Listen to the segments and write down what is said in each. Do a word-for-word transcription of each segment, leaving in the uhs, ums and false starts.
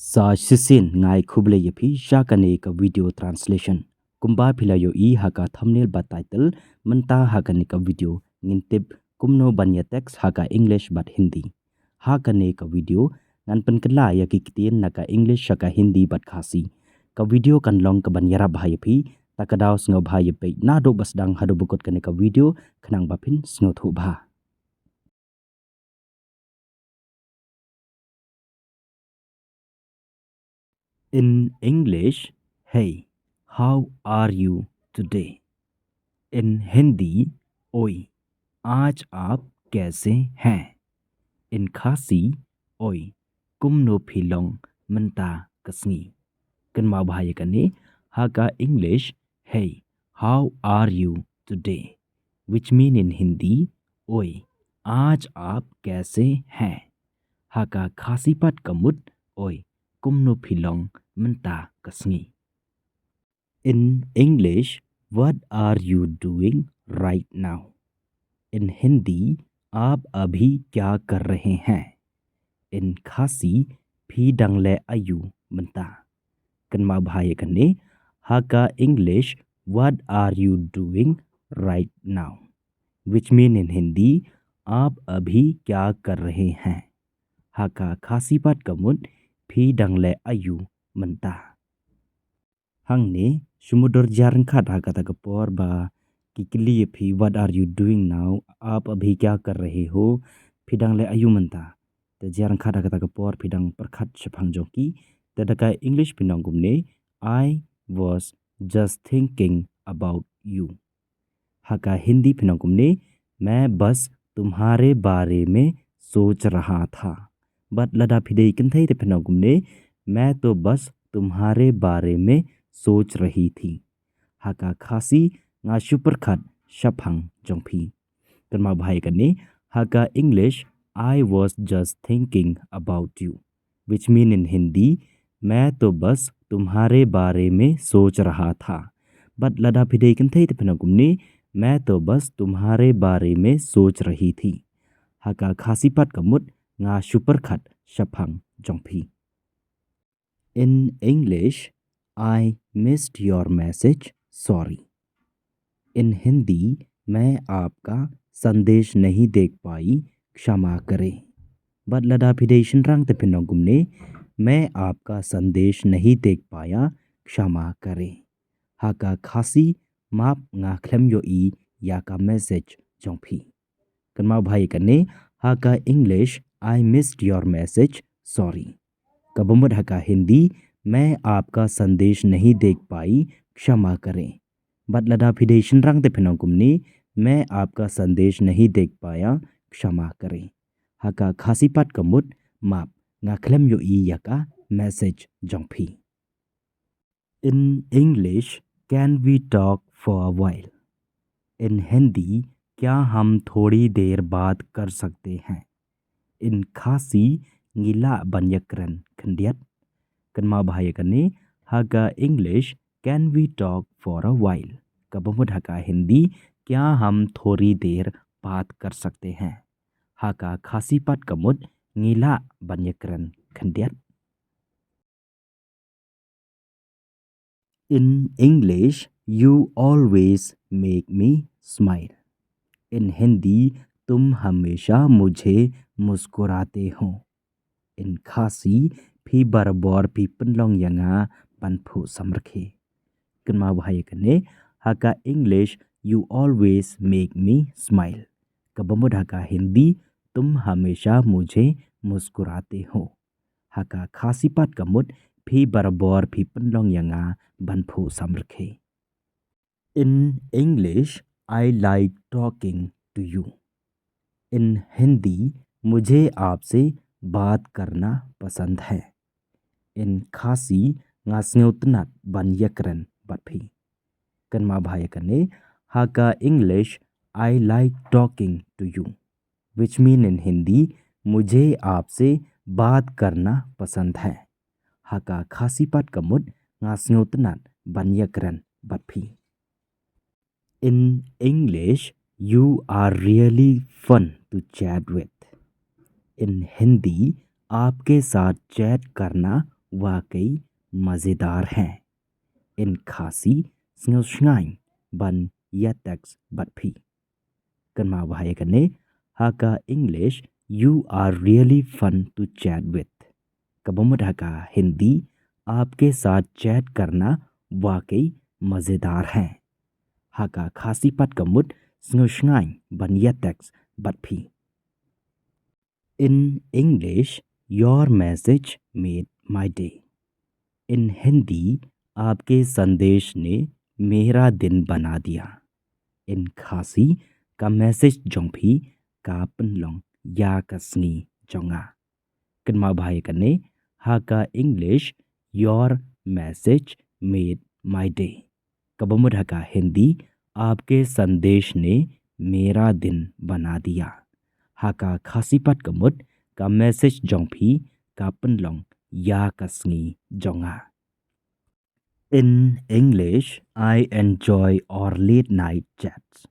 Sa shisien nga ai khublei ïa phi sha kane ka video translation. Kumba phi la ïohi ha ka thumbnail bad title, mynta ha kane ka video ngin tip kumno ban ïa text ha ka English bad Hindi. Ha kane ka video ngan pynkylla ïa ki ktien na ka English sha ka Hindi bad Khasi. Ka video kan long kaban ïarap bha ïa phi, ta ka daw sngewbha ïa peit naduh ba sdang haduh ba kut kane ka video khnang ba phin sngewthuh bha. In English, hey, how are you today? In Hindi, oi, आज आप कैसे हैं? In Khasi, oi, kumno phi long mynta ka sngi? Kynmaw bha ïa kane, ha ka English, hey, how are you today? Which mean in Hindi, oi, आज आप कैसे हैं? Ha ka Khasi pat ka mut, oi, kumno phi long mynta ka sngi? In English, what are you doing right now? In Hindi, आप अभी क्या कर रहे हैं? In Khasi, phi dang leh aïu mynta? Kynmaw bha ïa kane, ha ka English, what are you doing right now? Which mean in Hindi, आप अभी क्या कर रहे हैं? Ha ka Khasi pat ka mut, phi dang leh aïu mynta? Hangne, shu mutdur jia ryngkat ha kata ka por ba ki kylli ïa phi, what are you doing now? आप अभी क्या कर रहे हो? Phi dang leh aïu mynta? Te jia ryngkat ha kata ka por phi dang pyrkhat shaphang jong ki. Te da ka English phin ong kumne, I was just thinking about you. Ha ka Hindi phin ong kumne, मैं बस तुम्हारे बारे में सोच रहा था. Bad lada phi dei kynthei te phin ong kumne, मैं तो बस तुम्हारे बारे में सोच रही थी. Ha ka Khasi, nga shu pyrkhat shaphang jong phi. Kynmaw bha ïa kane, ha ka English, I was just thinking about you. Which mean in Hindi, मैं तो बस तुम्हारे बारे में सोच रहा था. Bad lada phi dei kynthei te phin ong kumne, मैं तो बस तुम्हारे बारे में सोच रही थी. Ha ka Khasi pat ka mut, nga shu pyrkhat shaphang jong phi. In English, I missed your message, sorry. In Hindi, मैं आपका संदेश नहीं देख पाई, क्षमा करें. Bad lada phi dei shynrang te phin ong kumne, मैं आपका संदेश नहीं देख पाया, क्षमा करें. Ha ka Khasi, map, nga khlem ïohi ïa ka message jong phi. Kynmaw bha ïa kane, ha ka English, I missed your message, sorry. Kaba mut ha ka Hindi, मैं आपका संदेश नहीं देख पाई, क्षमा करें. Bad lada phi dei shynrang te phin ong kumne, मैं आपका संदेश नहीं देख पाया, क्षमा करें. Ha ka Khasi pat ka mut, map, nga khlem ïohi ïa ka message jong phi. In English, can we talk for a while? In Hindi, क्या हम थोड़ी देर बात कर सकते हैं? In Khasi, ngi lah ban ïakren khyndiat? Kynmaw bha ïa kane, ha ka English, can we talk for a while? Kaba mut ha ka Hindi, क्या हम थोड़ी देर बात कर सकते हैं? Ha ka Khasi pat ka mut, ngi lah ban ïakren khyndiat? In English, you always make me smile. In Hindi, तुम हमेशा मुझे मुस्कुराते हो. In Khasi, phi barabor phi pynlong ïa nga ban phuh samrkhie. Kynmaw bha ïa kane, ha ka English, you always make me smile. Kaba mut ha ka Hindi, तुम हमेशा मुझे मुस्कुराते हो. Ha ka Khasi pat ka mut, phi barabor phi pynlong ïa nga ban phuh samrkhie. In English, I like talking to you. In Hindi, मुझे आपसे बात करना पसंद है. In Khasi, nga sngewtynnat ban ïakren bad phi. Kynmaw bha ïa kane, ha ka English, I like talking to you. Which mean in Hindi, मुझे आपसे बात करना पसंद है. Ha ka Khasi pat ka mut, nga sngewtynnat ban ïakren bad phi. In English, you are really fun to chat with. In Hindi, आपके साथ चैट करना वाकई मजेदार हैं। In Khasi, sngew shngaiñ ban ïa text bad phi. Kynmaw bha ïa kane, ha ka English, "You are really fun to chat with." Kaba mut ha ka Hindi, "आपके साथ चैट करना वाकई मजेदार है।" Ha ka Khasi pat ka mut, "Sngew shngaiñ ban ïa text bad phi." In English, "Your message made my day." In Hindi, "आपके संदेश ने मेरा दिन बना दिया।" In Khasi, "Ka message jong phi ka pynlong ïa ka sngi jong nga." Kynmaw bha ïa kane, ha ka English, "Your message made my day." Kaba mut ha ka Hindi, "आपके संदेश ने मेरा दिन बना दिया।" Ha ka Khasi pat ka mut, "Ka message jong phi ka pynlong ïa ka sngi jong nga." In English, "I enjoy our late night chats."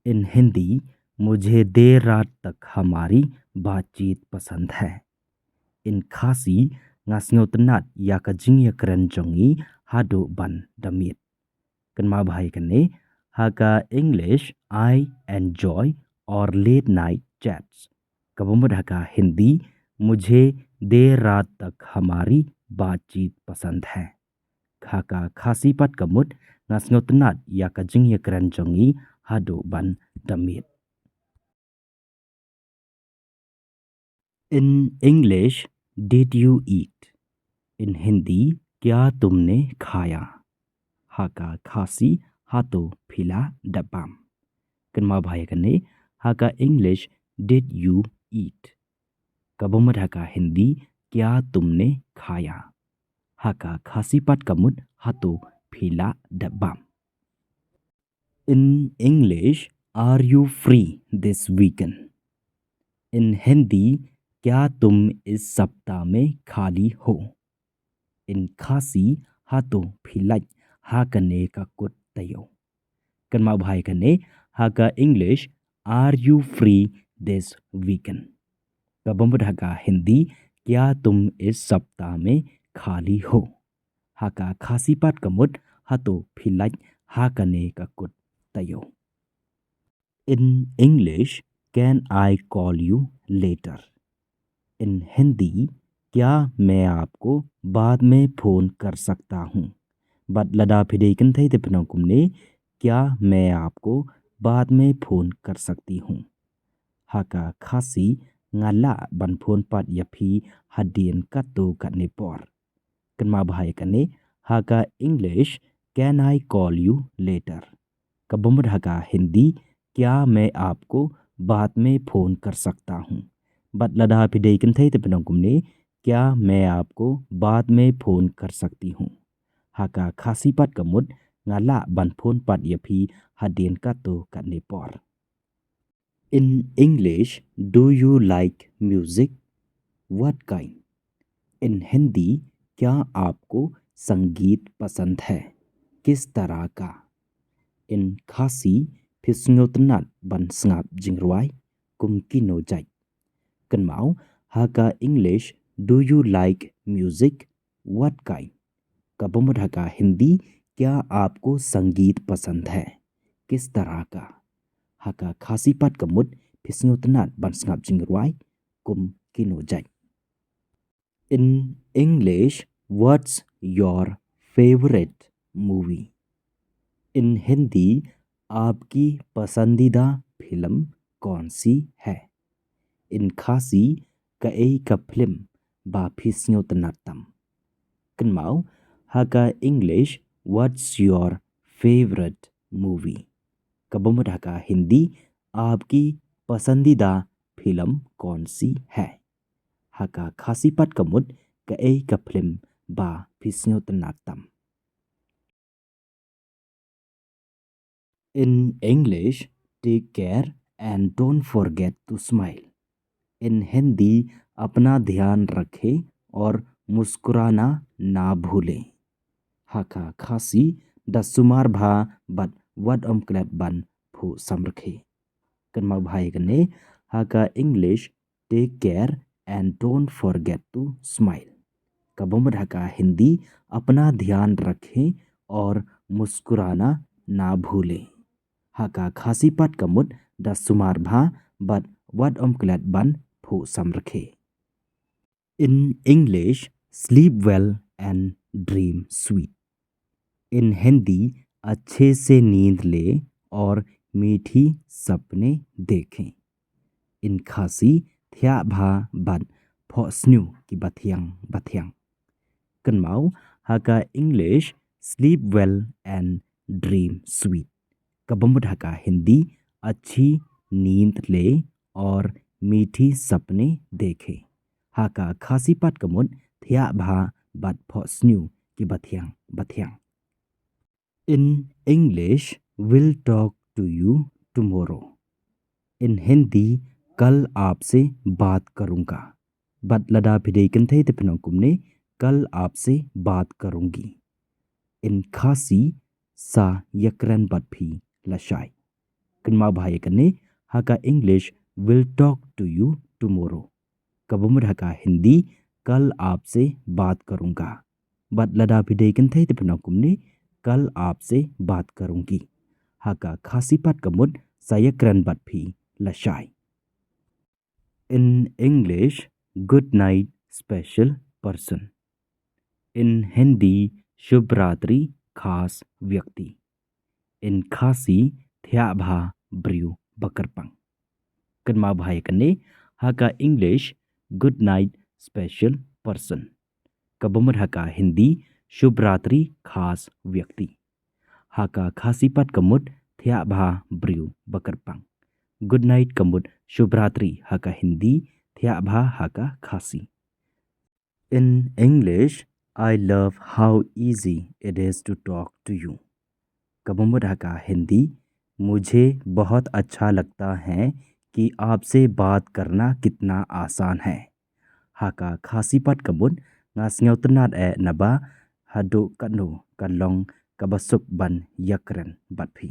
In Hindi, "मुझे देर रात तक हमारी बातचीत पसंद है।" In Khasi, "Nga sngewtynnat ïa ka jingïakren jong ngi haduh ban da miet." Kynmaw bha ïa kane, ha ka English, "I enjoy our late night chats." Kaba mut ha ka Hindi, "मुझे देर रात तक हमारी बातचीत पसंद है।" Ha ka Khasi pat ka mut, "Nga sngewtynnat ïa ka jingïakren jong ngi haduh ban da miet." In English, "Did you eat?" In Hindi, "क्या तुमने खाया?" Ha ka Khasi, "Hato phi la dep bam?" Kynmaw bha ïa kane, ha ka English, "Did you eat?" Kaba mut ha ka Hindi, "क्या तुमने खाया?" Ha ka Khasi pat ka mut, "Hato phi la dep bam?" In English, "Are you free this weekend?" In Hindi, "क्या तुम इस सप्ताह में खाली हो?" In Khasi, "Hato phi lait ha kane ka kut taïew?" Kynmaw bha ïa kane, ha ka English, "Are you free this weekend?" Kaba mut ha ka Hindi, "क्या तुम इस सप्ताह में खाली हो?" Ha ka Khasi pat ka mut, "Hato phi lait ha kane ka kut taïew?" In English, "Can I call you later?" In Hindi, "क्या मैं आपको बाद में फ़ोन कर सकता हूँ?" Bad lada phi dei kynthei te phin ong kumne, "क्या मैं आपको बाद में फ़ोन कर सकती हूँ?" Ha ka Khasi, "Nga lah ban phone pat ïa phi hadien katto katne por?" Kynmaw bha ïa kane, ha ka English, "Can I call you later?" Kaba mut ha ka Hindi, "क्या मैं आपको बाद में फ़ोन कर सकता हूँ?" Bad lada phi dei kynthei te phin ong kumne, "क्या मैं आपको बाद में फ़ोन कर सकती हूँ?" Ha ka Khasi pat ka mut, "Nga lah ban phone pat ïa phi hadien katto katne por." In English, "Do you like music? What kind?" In Hindi, "क्या आपको संगीत पसंद है? किस तरह का?" In Khasi, "Phi sngewtynnat ban sngap jingrwai? Kum kino jait?" Kynmaw, ha ka English, "Do you like music? What kind?" Kaba mut ha ka Hindi, "क्या आपको संगीत पसंद है? किस तरह का?" Ha ka Khasi pat ka mut, "Phi sngewtynnat ban sngap jingrwai? Kum kino jait?" In English, "What's your favorite movie?" In Hindi, "आपकी पसंदीदा फिल्म कौन सी है?" In Khasi, "Kaei ka phlim ba phi sngewtynnat tam?" Kynmaw, ha ka English, "What's your favorite movie?" Kaba mut ha ka Hindi, "आपकी पसंदीदा फिल्म कौन सी है?" Ha ka Khasi pat ka mut, "Kaei ka phlim ba phi sngewtynnat tam?" In English, "Take care and don't forget to smile." In Hindi, "अपना ध्यान रखें और मुस्कुराना ना भूलें." Ha ka Khasi, "Da sumar bha bad wat ym klet ban phuh samrkhie." Kynmaw bha ïa kane, ha ka English, "Take care and don't forget to smile." Kaba mut ha ka Hindi, अपना ध्यान रखें और मुस्कुराना ना भूलें. Ha ka Khasi pat ka mut, da sumar bha bad wat ym klet ban phuh samrkhie. In English, sleep well and dream sweet. In Hindi, अच्छे से नींद ले और मीठी सपने देखें. In Khasi, thiah bha bad phohsniew ki bathiang bathiang. Kynmaw, ha ka English, sleep well and dream sweet. Kaba mut ha ka Hindi, अच्छी नींद ले और मीठी सपने देखें. Ha ka Khasi pat ka mut, thiah bha bad phohsniew ki bathiang bathiang. In English, will talk to you tomorrow. In Hindi, कल आपसे बात करूंगा. Bad lada phi dei kynthei te phin ong kumne, कल आपसे बात करूंगी. In Khasi, sa ïakren bad phi lashai. Kynmaw bha ïa kane, ha ka English, will talk to you tomorrow. Kaba mut ha ka Hindi, कल आपसे बात करूंगा. Bad lada phi dei kynthei te phin ong kumne, कल आपसे बात करूंगी. Ha ka Khasi pat ka mut, sa ïakren bad phi lashai. In English, good night special person. In Hindi, शुभ रात्रि खास व्यक्ति. In Khasi, thiah bha briew bakyrpang. Kynmaw bha ïa kane, ha ka English, good night special person. Kaba mut ha ka Hindi, शुभ रात्रि खास व्यक्ति. Ha ka Khasi pat ka mut, thiah bha briew bakyrpang. Good night ka mut शुभ रात्रि ha ka Hindi, thiah bha ha ka Khasi. In English, I love how easy it is to talk to you. Kaba mut ha ka Hindi, मुझे बहुत अच्छा लगता है कि आपसे बात करना कितना आसान है. Ha ka Khasi pat ka mut, nga sngewtynnad eh naba haduh katno ka long kaba suk ban ïakren bad phi.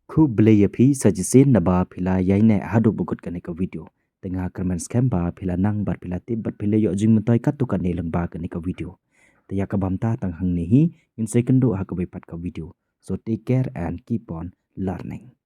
Khublei ïa phi sa shisien naba phi la ïaineh haduh ba kut kane ka video. Te nga kyrmen skhem ba phi la nang bad phi la tip bad phi la ïoh jingmyntoi katto katne lyngba kane ka video. Te ïa kaba mynta tang hangne hi, ngin sa ïakynduh ha kawei pat ka video. So take care and keep on learning.